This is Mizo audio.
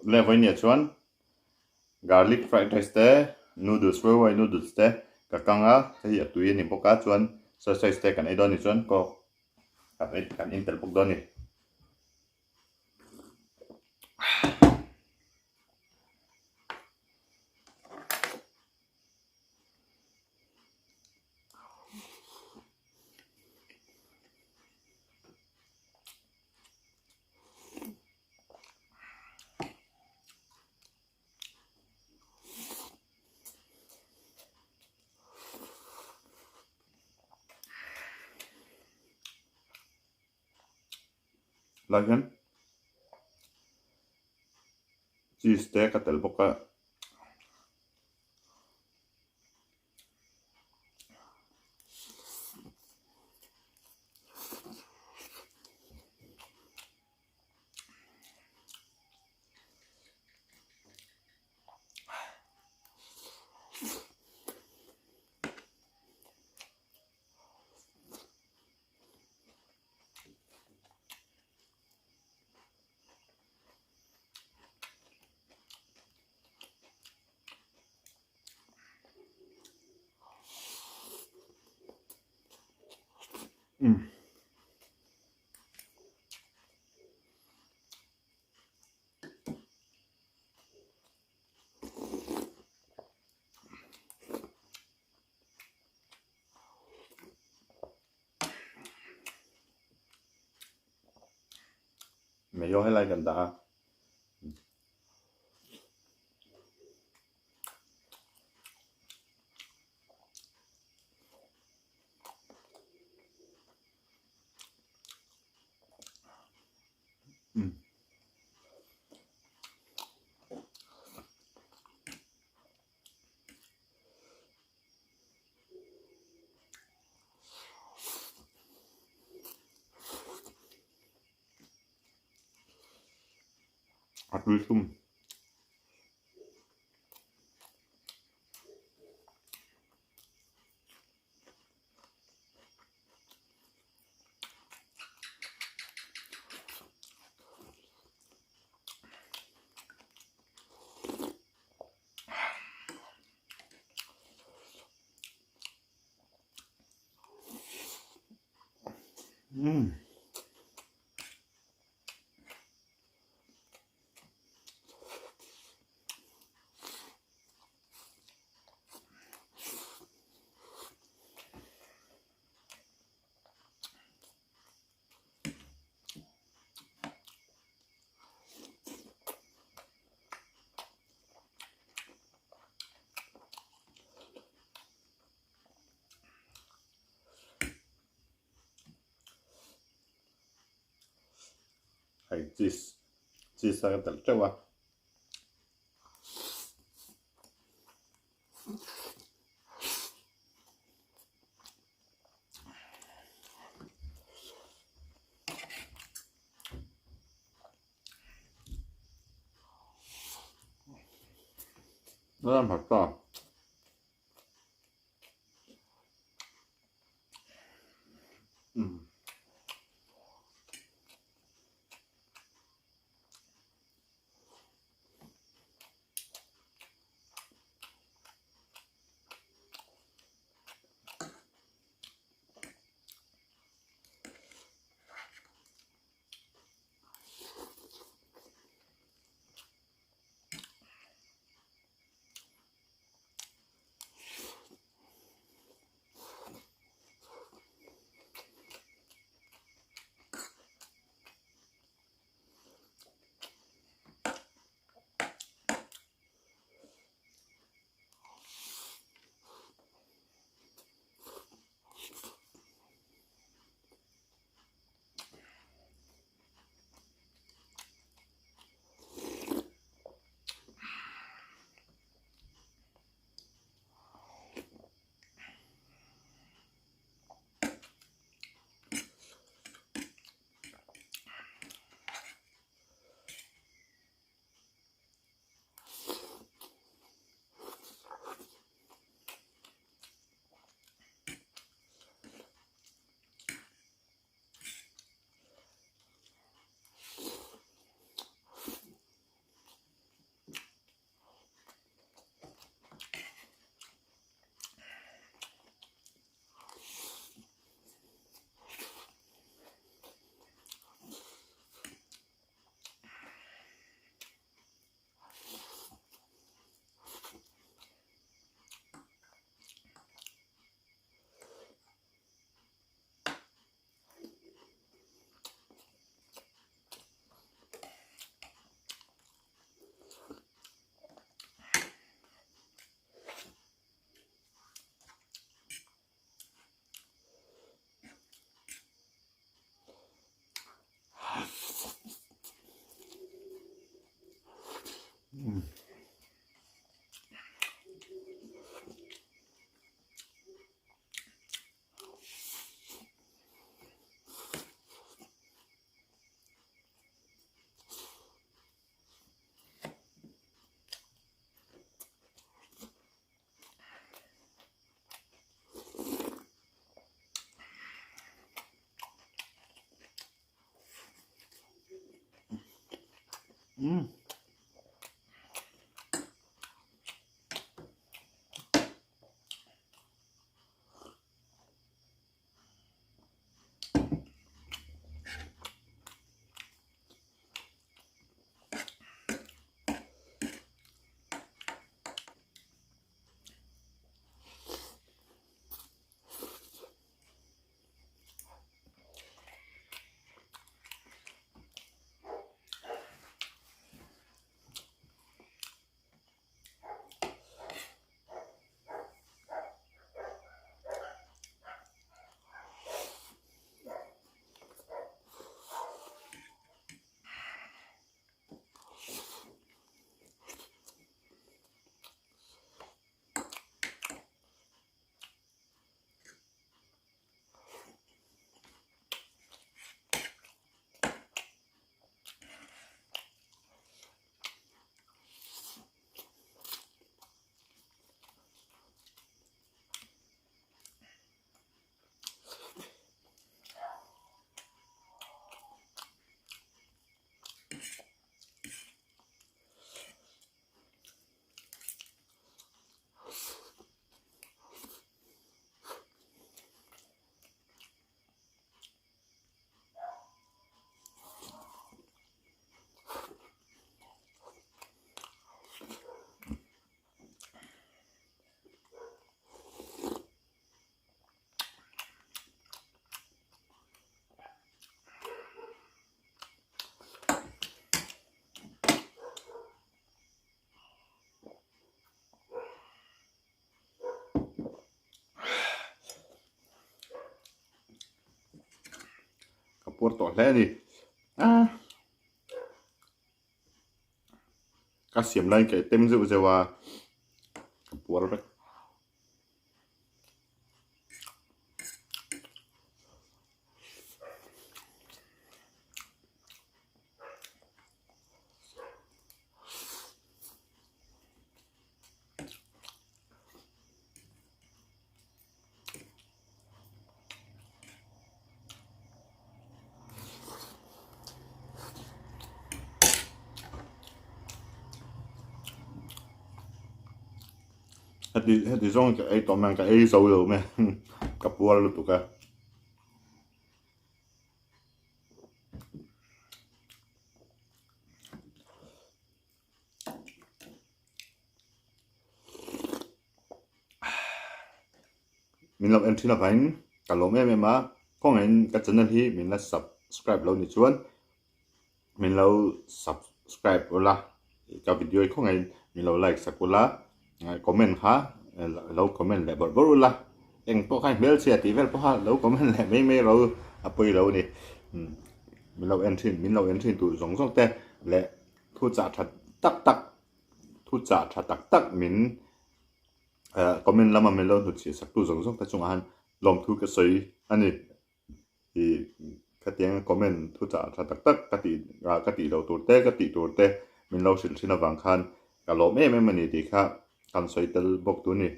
Le vawinia chuan garlic fried rice te noodles weiwei noodles te ka kang a hei a tui a ni bawk a chuan sausage te kan ei dawn a ni chuan coke kan in tel bawk dawn a ni. Lai hian cheese te ka tel bawk a. Umm. Mayo helai kan dah a. Umm. A tui hlum. Umm. Hei cheese cheese a ka telh teuh a. Ram hak ta. Umm. Umm. Ka puar tawh hle a ni. Ah. Ka siam laiin ka tem zeuh zeuh a, ka puar vek. Heti heti zawng ka ei tawh mai ka ei zo lo mai ka puar lutuk a. Min lo en thin avangin ka lawm em em a, khawngaihin ka channel hi min la subscribe lo ni chuan min lo subscribe ula, ka video hi khawngaihin min lo like sak ula, comment kha lo comment leh bawrh bawrh ula, eng pawh kha hmelchhia tih vel pawh kha lo comment leh mai mai ro a pawi lo a ni, min lo en thin min lo en thin tur zawng zawng te leh thu chah tha tak tak thu chah tha tak tak min comment lama min lo hnutchhiah sak tu zawng zawng te chungah hian lawmthu ka sawi a ni ih khatiang comment thu chah tha tak tak ka tih ka tih loh tur te ka tih tur te min lo hrilh thin avang khan ka lawm em em a ni tih kha kan sawi tel bawk tur a ni.